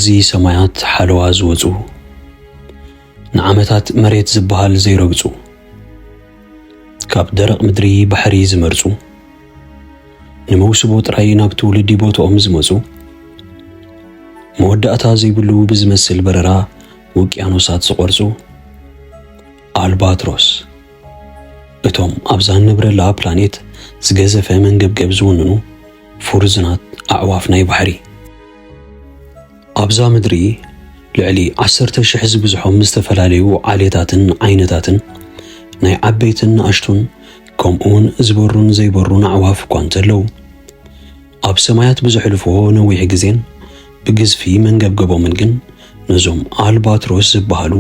እዚ ሰማያት ሓለዋ ዝወጹ፣ ንዓመታት መሬት ዝበሃል ዘይረግጹ፣ ካብ ደረቕ ምድሪ ባሕሪ ዝመርጹ፣ ንመውስቦ ጥራይ ናብ ትውልዲ ቦታኦም ዝመጹ፣ መወዳእታ ዘይብሉ ብዝመስል በረራ ውቅያኖሳት ዝቖርጹ፣ ኣልባትሮስ፣ እቶም ኣብዛ ንነብረላ ፕላኔት ዝገዘፈ መንገብገብ ዝውንኑ ፍሩዝናት ኣዕዋፍ ናይ ባሕሪ። ኣብዛ ምድሪ ልዕሊ ዓሰርተ ሽሕ ዝብዝሖም ዝተፈላለዩ ዓሌታትን ዓይነታትን ናይ ዓበይትን ንኣሽቱን ከምኡውን ዝበሩን ዘይበሩን ኣዕዋፍ እኳ እንተለዉ፣ ኣብ ሰማያት ብዘሕልፍዎ ነዊሕ ግዜን ብግዝፊ መንገብገቦምን ግን ነዞም ኣልባትሮስ ዝበሃሉ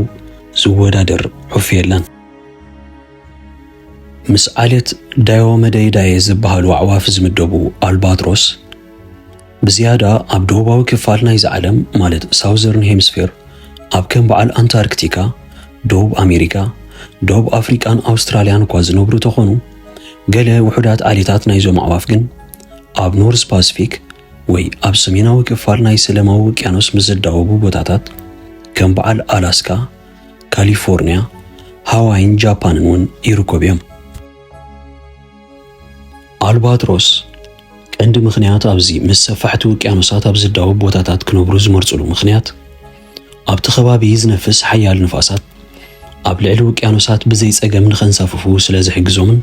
ዝወዳደር ዑፍ የለን። ምስ ዓሌት ዳዮመደይዳየ ዝበሃሉ ኣዕዋፍ ዝምደቡ ኣልባትሮስ ብዝያዳ ኣብ ደቡባዊ ክፋል ናይዚ ዓለም፣ ማለት ሳውዘርን ሄምስፌር፣ ኣብ ከም በዓል ኣንታርክቲካ፣ ደቡብ ኣሜሪካ፣ ደቡብ ኣፍሪቃን ኣውስትራልያን እኳ ዝነብሩ ተኾኑ፣ ገለ ውሑዳት ዓሌታት ናይዞም ኣዕዋፍ ግን ኣብ ኖርዝ ፓሲፊክ ወይ ኣብ ሰሜናዊ ክፋል ናይ ሰለማዊ ውቅያኖስ ምስ ዝዳወቡ ቦታታት ከም በዓል ኣላስካ፣ ካሊፎርንያ፣ ሃዋይን ጃፓንን እውን ይርከቡ እዮም። ኣልባትሮስ ቀንዲ ምኽንያት ኣብዚ ምስ ሰፋሕቲ ውቅያኖሳት ኣብ ዝዳወብ ቦታታት ክነብሩ ዝመርጽሉ ምኽንያት፣ ኣብቲ ከባቢ ዝነፍስ ሓያል ንፋሳት ኣብ ልዕሊ ውቅያኖሳት ብዘይ ጸገም ንኸንሳፍፉ ስለ ዝሕግዞምን፣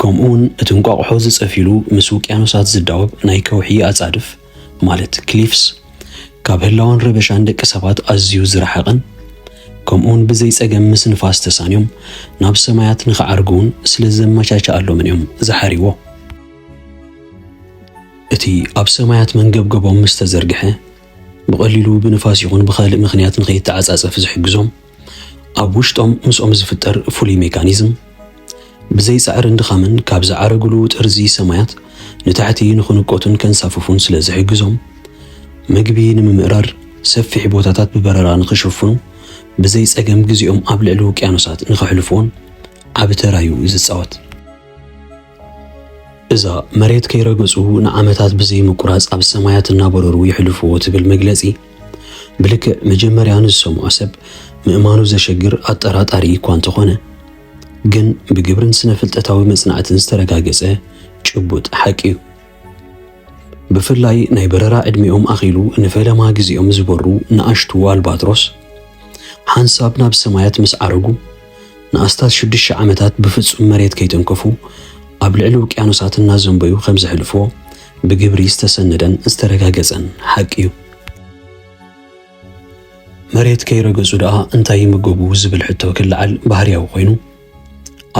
ከምኡውን እቲ እንቋቑሖ ዝጸፍዩሉ ምስ ውቅያኖሳት ዝዳወብ ናይ ከውሒ ኣጻድፍ፣ ማለት ክሊፍስ፣ ካብ ህላወን ረበሻን ደቂ ሰባት ኣዝዩ ዝረሓቐን፣ ከምኡውን ብዘይ ጸገም ምስ ንፋስ ተሳንዮም ናብ ሰማያት ንኽዓርጉ እውን ስለ ዘመቻችኣሎምን እዮም ዝሓርይዎ። እቲ ኣብ ሰማያት መንገብገቦም ምስ ተዘርግሐ፣ ብቐሊሉ ብንፋስ ይኹን ብኻልእ ምኽንያት ንኸይተዓጻጸፍ ዝሕግዞም፣ ኣብ ውሽጦም ምስኦም ዝፍጠር ፍሉይ ሜካኒዝም፣ ብዘይ ጻዕርን ድኻምን ካብ ዝዓረጉሉ ጥርዚ ሰማያት ንታሕቲ ንኽንቀቱን ከንሳፍፉን ስለ ዝሕግዞም፣ መግቢ ንምምእራር፣ ሰፊሕ ቦታታት ብበረራ ንኽሽፍኑ፣ ብዘይ ጸገም ግዜኦም ኣብ ልዕሊ ውቅያኖሳት ንኸሕልፍዎን ዓቢ ተራዩ ዝጻወት። እዛ መሬት ከይረገጹ ንዓመታት ብዘይ ምቁራጽ ኣብ ሰማያት እናበረሩ የሕልፍዎ ትብል መግለጺ፣ ብልክዕ መጀመርያ ንዝሰምዖ ሰብ ምእማኑ ዘሸግር ኣጠራጣሪ እኳ እንተኾነ፣ ግን ብግብርን ስነ-ፍልጠታዊ መጽናዕትን ዝተረጋገጸ ጭቡጥ ሓቂ እዩ። ብፍላይ ናይ በረራ ዕድሚኦም ኣኺሉ ንፈለማ ግዜኦም ዝበሩ ንኣሽቱ ኣልባትሮስ፣ ሓንሳብ ናብ ሰማያት ምስ ዓረጉ፣ ንኣስታት ሽዱሽተ ዓመታት ብፍጹም መሬት ከይተንከፉ፣ ኣብ ልዕሊ ውቅያኖሳት እናዘንበዩ ከም ዘሕልፍዎ ብግብሪ ዝተሰነደን ዝተረጋገጸን ሓቂ እዩ። መሬት ከይረገጹ ደኣ እንታይ ይምገቡ ዝብል ሕቶ ክለዓል ባህርያዊ ኮይኑ፣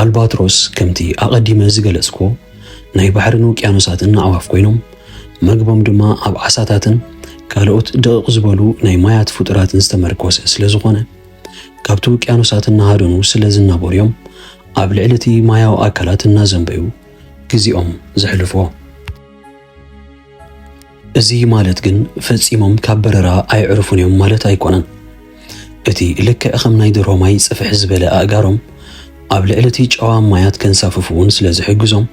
ኣልባትሮስ ከምቲ ኣቐዲመ ዝገለጽኩዎ ናይ ባሕርን ውቅያኖሳትን ኣዕዋፍ ኮይኖም፣ መግቦም ድማ ኣብ ዓሳታትን ካልኦት ደቕቕ ዝበሉ ናይ ማያት ፍጡራትን ዝተመርኮሰ ስለ ዝኾነ፣ ካብቲ ውቅያኖሳት እናሃደኑ ስለ ዝናበሩ እዮም ኣብ ልዕሊ እቲ ማያዊ ኣካላት እናዘንበዩ ግዜኦም ዘሕልፍዎ። እዚ ማለት ግን ፈጺሞም ካብ በረራ ኣየዕርፉን እዮም ማለት ኣይኮነን። እቲ ልክዕ ከም ናይ ደርሆ ማይ ጽፍሕ ዝበለ ኣእጋሮም ኣብ ልዕሊ እቲ ጨዋ ማያት ከንሳፍፉ እውን ስለ ዝሕግዞም፣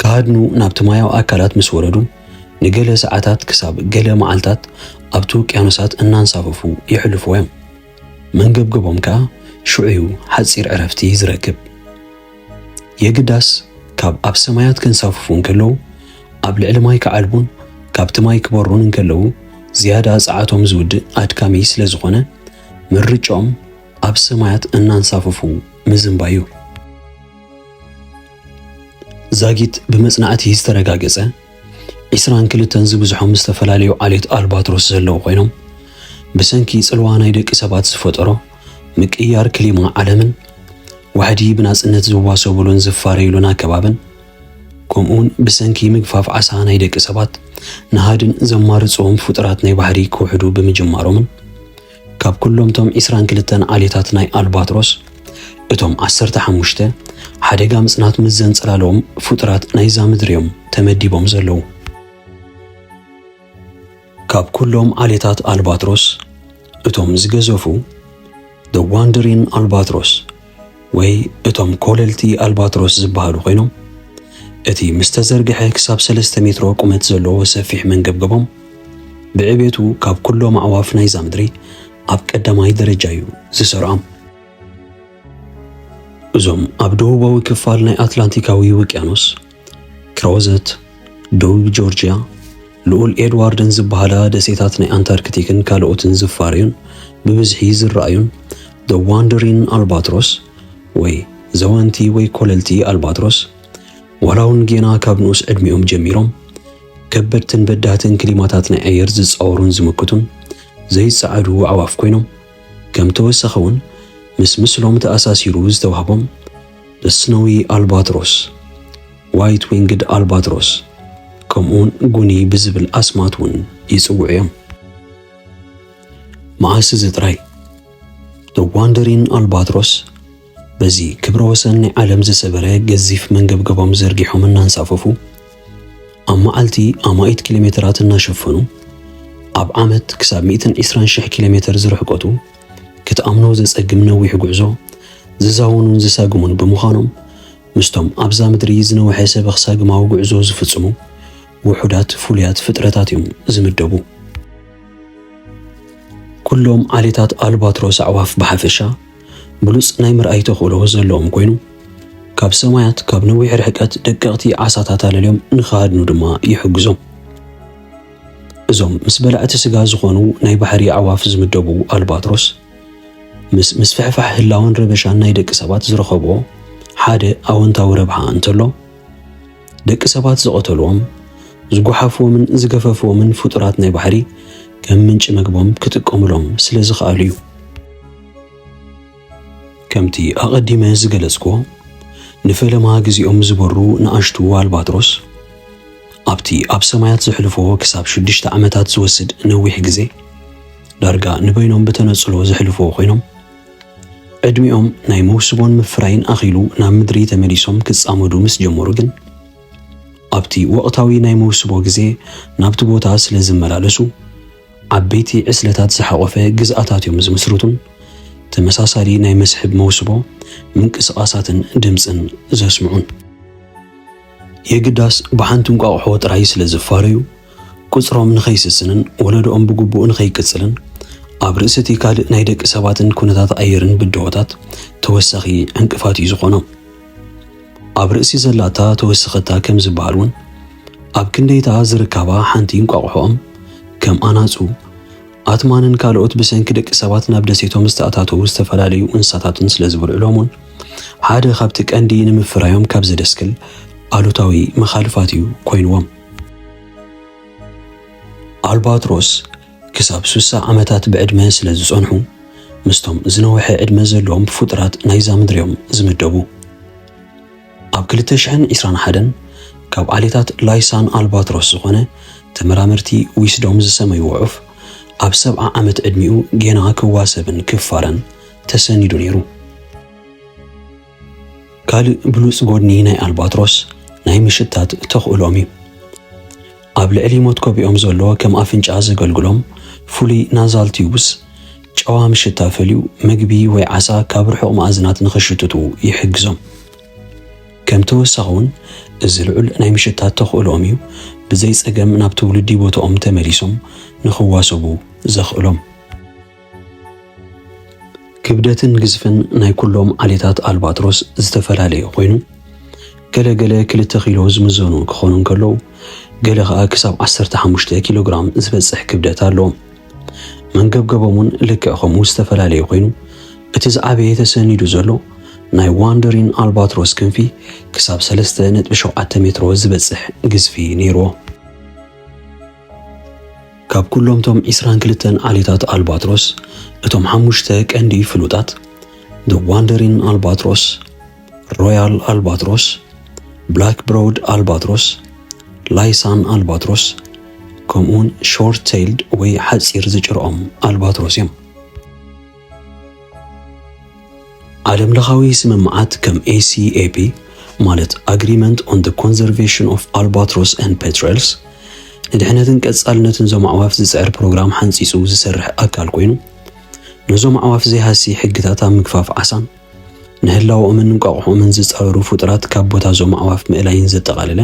ክሃድኑ ናብቲ ማያዊ ኣካላት ምስ ወረዱ፣ ንገለ ሰዓታት ክሳብ ገለ መዓልታት ኣብቲ ውቅያኖሳት እናንሳፈፉ የሕልፍዎ እዮም። መንገብገቦም ከኣ ሽዑ እዩ ሓጺር ዕረፍቲ ዝረክብ። የግዳስ፣ ካብ ኣብ ሰማያት ከንሳፍፉ እንከለዉ፣ ኣብ ልዕሊ ማይ ክዓልቡን ካብቲ ማይ ክበሩን እንከለዉ፣ ዝያዳ ጸዓቶም ዝውድእ ኣድካሚ ስለ ዝኾነ፣ ምርጫኦም ኣብ ሰማያት እናንሳፈፉ ምዝንባይ እዩ። ዛጊት ብመጽናዕቲ ዝተረጋገጸ፣ ዒስራን ክልተን ዝብዝሖም ዝተፈላለዩ ዓሌት ኣልባትሮስ ዘለዉ ኮይኖም፣ ብሰንኪ ጽልዋ ናይ ደቂ ሰባት ዝፈጠሮ ምቅይያር ክሊማ ዓለምን ዋሕዲ ብናጽነት ዝዋሰቡሉን ዝፋረዩሉን ኣከባብን፣ ከምኡውን ብሰንኪ ምግፋፍ ዓሳ ናይ ደቂ ሰባት ንሃድን ዘማርጽዎም ፍጡራት ናይ ባሕሪ ክውሕዱ ብምጅማሮምን፣ ካብ ኩሎም እቶም ዒስራን ክልተን ዓሌታት ናይ ኣልባትሮስ፣ እቶም ዓሰርተ ሓሙሽተ ሓደጋ ምጽናት ምስ ዘንጸላለዎም ፍጡራት ናይዛ ምድሪ እዮም ተመዲቦም ዘለዉ። ካብ ኩሎም ዓሌታት ኣልባትሮስ እቶም ዝገዘፉ፣ the wandering albatross ወይ እቶም ኮለልቲ ኣልባትሮስ ዝበሃሉ ኮይኖም፣ እቲ ምስ ተዘርግሐ ክሳብ ሰለስተ ሜትሮ ቁመት ዘለዎ ሰፊሕ መንገብገቦም፣ ብዕቤቱ ካብ ኩሎም ኣዕዋፍ ናይዛ ምድሪ ኣብ ቀዳማይ ደረጃ እዩ ዝሰርዖም። እዞም ኣብ ደቡባዊ ክፋል ናይ ኣትላንቲካዊ ውቅያኖስ፣ ክሮዘት፣ ደቡብ ጆርጅያ፣ ልኡል ኤድዋርድን ዝበሃላ ደሴታት ናይ ኣንታርክቲክን ካልኦትን ዝፋረዩን ብብዝሒ ዝረኣዩን the wandering albatross ወይ ዘወንቲ ወይ ኮለልቲ ኣልባትሮስ፣ ዋላ እውን ጌና ካብ ንኡስ ዕድሚኦም ጀሚሮም ከበድትን በዳህትን ክሊማታት ናይ ኣየር ዝጻወሩን ዝምክቱን ዘይጸዓዱ ኣዕዋፍ ኮይኖም፣ ከም ተወሳኺ እውን ምስ ምስሎም ተኣሳሲሩ ዝተዋህቦም the snowy albatross፣ white winged albatross፣ ከምኡውን ጉኒ ብዝብል ኣስማት እውን ይጽውዑ እዮም። መዓስ እዚ ጥራይ? The wandering albatross በዚ ክብረ ወሰን ናይ ዓለም ዝሰበረ ገዚፍ መንገብገቦም ዘርጊሖም እናንሳፈፉ፣ ኣብ መዓልቲ ኣማኢት ኪሎ ሜትራት እናሸፈኑ፣ ኣብ ዓመት ክሳብ ሚእትን ዕስራን ሽሕ ኪሎ ሜትር ዝርሕቀቱ፣ ክትኣምኖ ዘጸግም ነዊሕ ጉዕዞ ዝዛወኑን ዝሳግሙን ብምዃኖም፣ ምስቶም ኣብዛ ምድሪ ዝነውሐ ሰበኽ ሳግማዊ ጉዕዞ ዝፍጽሙ ውሑዳት ፍሉያት ፍጥረታት እዮም ዝምደቡ። ኩሎም ዓሌታት ኣልባትሮስ ኣዕዋፍ ብሓፈሻ ብሉጽ ናይ ምርኣይ ተኽእሎ ዘለዎም ኮይኑ፣ ካብ ሰማያት ካብ ነዊሕ ርሕቀት ደቀቕቲ ዓሳታት ኣለልዮም ንኽሃድኑ ድማ ይሕግዞም። እዞም ምስ በላዕቲ ስጋ ዝኾኑ ናይ ባሕሪ ኣዕዋፍ ዝምደቡ ኣልባትሮስ፣ ምስ ምስፍሕፋሕ ህላወን ረበሻን ናይ ደቂ ሰባት ዝረኸብዎ ሓደ ኣወንታዊ ረብሓ እንተሎ፣ ደቂ ሰባት ዝቐተልዎም፣ ዝጓሓፍዎምን ዝገፈፍዎምን ፍጡራት ናይ ባሕሪ ከም ምንጪ መግቦም ክጥቀሙሎም ስለ ዝኸኣሉ እዩ። ከምቲ ኣቐዲመ ዝገለጽክዎ፣ ንፈለማ ግዜኦም ዝበሩ ንኣሽቱ ኣልባትሮስ፣ ኣብቲ ኣብ ሰማያት ዘሕልፍዎ ክሳብ ሽዱሽተ ዓመታት ዝወስድ ነዊሕ ግዜ፣ ዳርጋ ንበይኖም ብተነጽሎ ዘሕልፍዎ ኮይኖም፣ ዕድሚኦም ናይ መውስቦን ምፍራይን ኣኺሉ ናብ ምድሪ ተመሊሶም ክጻመዱ ምስ ጀመሩ ግን፣ ኣብቲ ወቕታዊ ናይ መውስቦ ግዜ ናብቲ ቦታ ስለ ዝመላለሱ፣ ዓበይቲ ዕስለታት ዝሓቖፈ ግዝኣታት እዮም ዝምስርቱን ተመሳሳሊ ናይ መስሕብ መውስቦ ምንቅስቓሳትን ድምጽን ዘስምዑን። የግዳስ ብሓንቲ እንቋቑሖ ጥራይ ስለ ዝፋረዩ፣ ቁጽሮም ንኸይስስንን ወለዶኦም ብግቡእ ንኸይቅጽልን፣ ኣብ ርእሲ እቲ ካልእ ናይ ደቂ ሰባትን ኩነታት ኣየርን ብድሆታት ተወሳኺ ዕንቅፋት እዩ ዝኾኖም። ኣብ ርእሲ ዘላታ ተወሰኸታ ከም ዝበሃል እውን፣ ኣብ ክንደይታ ዝርካባ ሓንቲ እንቋቑሖኦም ከም ኣናጹ፣ ኣትማንን ካልኦት ብሰንኪ ደቂ ሰባት ናብ ደሴቶም ዝተኣታተዉ ዝተፈላለዩ እንስሳታትን ስለ ዝብልዕሎም እውን፣ ሓደ ካብቲ ቀንዲ ንምፍራዮም ካብ ዘደስክል ኣሉታዊ መኻልፋት እዩ ኮይንዎም። ኣልባትሮስ ክሳብ ስሳ ዓመታት ብዕድመ ስለ ዝጸንሑ፣ ምስቶም ዝነውሐ ዕድመ ዘለዎም ፍጡራት ናይዛ ምድሪ እዮም ዝምደቡ። ኣብ ክልተ ሽሕን ዕስራን ሓደን ካብ ዓሌታት ላይሳን ኣልባትሮስ ዝኾነ ተመራመርቲ ዊስዶም ዝሰመይዎ ዑፍ፣ ኣብ ሰብዓ ዓመት ዕድሚኡ ጌና ክዋሰብን ክፋረን ተሰኒዱ ነይሩ። ካልእ ብሉጽ ጎድኒ ናይ ኣልባትሮስ ናይ ምሽታት ተኽእሎም እዩ። ኣብ ልዕሊ ሞትኮቢኦም ዘሎ ከም ኣፍንጫ ዘገልግሎም ፍሉይ ናዛል ቲዩብስ፣ ጨዋ ምሽታ ፈልዩ ምግቢ ወይ ዓሳ ካብ ርሑቕ መኣዝናት ንኽሽትቱ ይሕግዞም። ከም ተወሳኺ እውን፣ እዚ ልዑል ናይ ምሽታት ተኽእሎኦም እዩ ብዘይ ጸገም ናብ ትውልዲ ቦታኦም ተመሊሶም ንኽዋሰቡ ዘኽእሎም። ክብደትን ግዝፍን ናይ ኩሎም ዓሌታት ኣልባትሮስ ዝተፈላለየ ኮይኑ፣ ገለ ገለ ክልተ ኪሎ ዝምዘኑ ክኾኑ እንከለዉ፣ ገለ ኸኣ ክሳብ ዓሰርተ ሓሙሽተ ኪሎ ግራም ዝበጽሕ ክብደት ኣለዎም። መንገብገቦም እውን ልክዕ ከምኡ ዝተፈላለየ ኮይኑ፣ እቲ ዝዓበየ ተሰኒዱ ዘሎ ናይ ዋንደሪን ኣልባትሮስ ክንፊ ክሳብ ሰለስተ ነጥቢ ሸውዓተ ሜትሮ ዝበጽሕ ግዝፊ ነይርዎ። ካብ ኩሎም እቶም ዕስራን ክልተን ዓሌታት ኣልባትሮስ፣ እቶም ሓሙሽተ ቀንዲ ፍሉጣት፣ the wandering albatross፣ ሮያል ኣልባትሮስ፣ ብላክ ብሮድ ኣልባትሮስ፣ ላይሳን ኣልባትሮስ፣ ከምኡውን ሾርት ቴይልድ ወይ ሓጺር ዝጭርኦም ኣልባትሮስ እዮም። ዓለም ለኻዊ ስምምዓት ከም ኤ ሲ ኤ ፒ፣ ማለት Agreement on the Conservation of Albatross and Petrels፣ ንድሕነትን ቀጻልነትን ዞም ኣዕዋፍ ዝጽዕር ፕሮግራም ሓንጺጹ ዝሰርሕ ኣካል ኮይኑ፣ ነዞም ኣዕዋፍ ዘይሃሲ ሕግታት ኣብ ምግፋፍ ዓሳን ንህላወኦምን እንቋቑሖኦምን ዝጻረሩ ፍጡራት ካብ ቦታ ዞም ኣዕዋፍ ምእላይን ዘጠቓለለ፣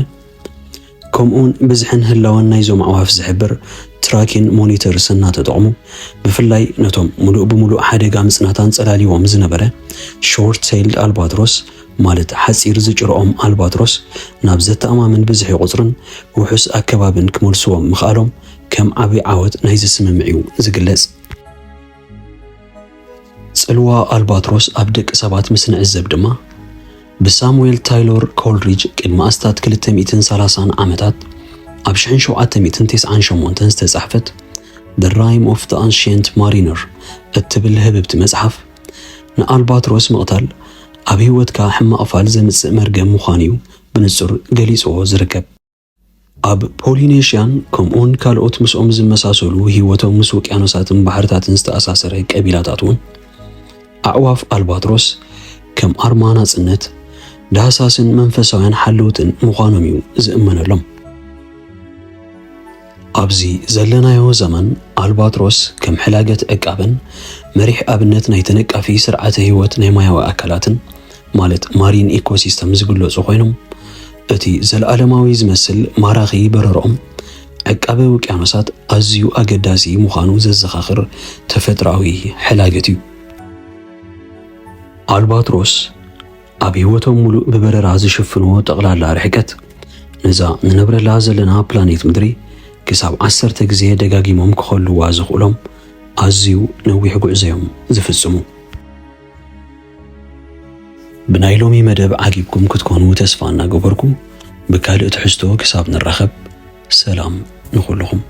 ከምኡውን ብዝሕን ህላወን ናይዞም ኣዕዋፍ ዝሕብር ትራኪን ሞኒተርስ እናተጠቕሙ፣ ብፍላይ ነቶም ምሉእ ብምሉእ ሓደጋ ምጽናት ኣንጸላልይዎም ዝነበረ ሾርት ቴይልድ ኣልባትሮስ፣ ማለት ሓጺር ዝጭርኦም ኣልባትሮስ፣ ናብ ዘተኣማምን ብዝሒ ቁጽርን ውሑስ ኣከባብን ክመልስዎም ምኽኣሎም ከም ዓቢ ዓወት ናይዚ ስምምዕ እዩ ዝግለጽ። ጽልዋ ኣልባትሮስ ኣብ ደቂ ሰባት ምስ ንዕዘብ ድማ፣ ብሳሙኤል ታይሎር ኮልሪጅ ቅድሚ ኣስታት ክልተ ሚእትን ሰላሳን ዓመታት ኣብ ሽሕን ሸውዓተ ሚእትን ተስዓን ሸሞንተን ዝተጻሕፈት The Rime of the Ancient Mariner እትብል ህብብቲ መጽሓፍ፣ ንኣልባትሮስ ምቕታል ኣብ ህይወትካ ሕማቕ ፋል ዘምጽእ መርገም ምዃኑ እዩ ብንጹር ገሊጽዎ ዝርከብ። ኣብ ፖሊኔሽያን ከምኡውን ካልኦት ምስኦም ዝመሳሰሉ ህይወቶም ምስ ውቅያኖሳትን ባሕርታትን ዝተኣሳሰረ ቀቢላታት እውን ኣዕዋፍ ኣልባትሮስ ከም ኣርማ ናጽነት፣ ዳህሳስን መንፈሳውያን ሓለውትን ምዃኖም እዩ ዝእመነሎም። ኣብዚ ዘለናዮ ዘመን ኣልባትሮስ ከም ሕላገት ዕቃበን መሪሕ ኣብነት ናይ ተነቃፊ ስርዓተ ህይወት ናይ ማያዊ ኣካላትን ማለት ማሪን ኢኮሲስተም ዝግለጹ ኮይኖም፣ እቲ ዘለኣለማዊ ዝመስል ማራኺ በረርኦም ዕቃበ ውቅያኖሳት ኣዝዩ ኣገዳሲ ምዃኑ ዘዘኻኽር ተፈጥሮኣዊ ሕላገት እዩ። ኣልባትሮስ ኣብ ህይወቶም ሙሉእ ብበረራ ዝሽፍንዎ ጠቕላላ ርሕቀት፣ ነዛ ንነብረላ ዘለና ፕላኔት ምድሪ ክሳብ ዓሰርተ ግዜ ደጋጊሞም ክኸልዋ ዘኽእሎም ኣዝዩ ነዊሕ ጉዕዞ እዮም ዝፍጽሙ። ብናይ ሎሚ መደብ ዓጊብኩም ክትኮኑ ተስፋ እናገበርኩ፣ ብካልእ ትሕዝቶ ክሳብ ንራኸብ፣ ሰላም ንኹልኹም።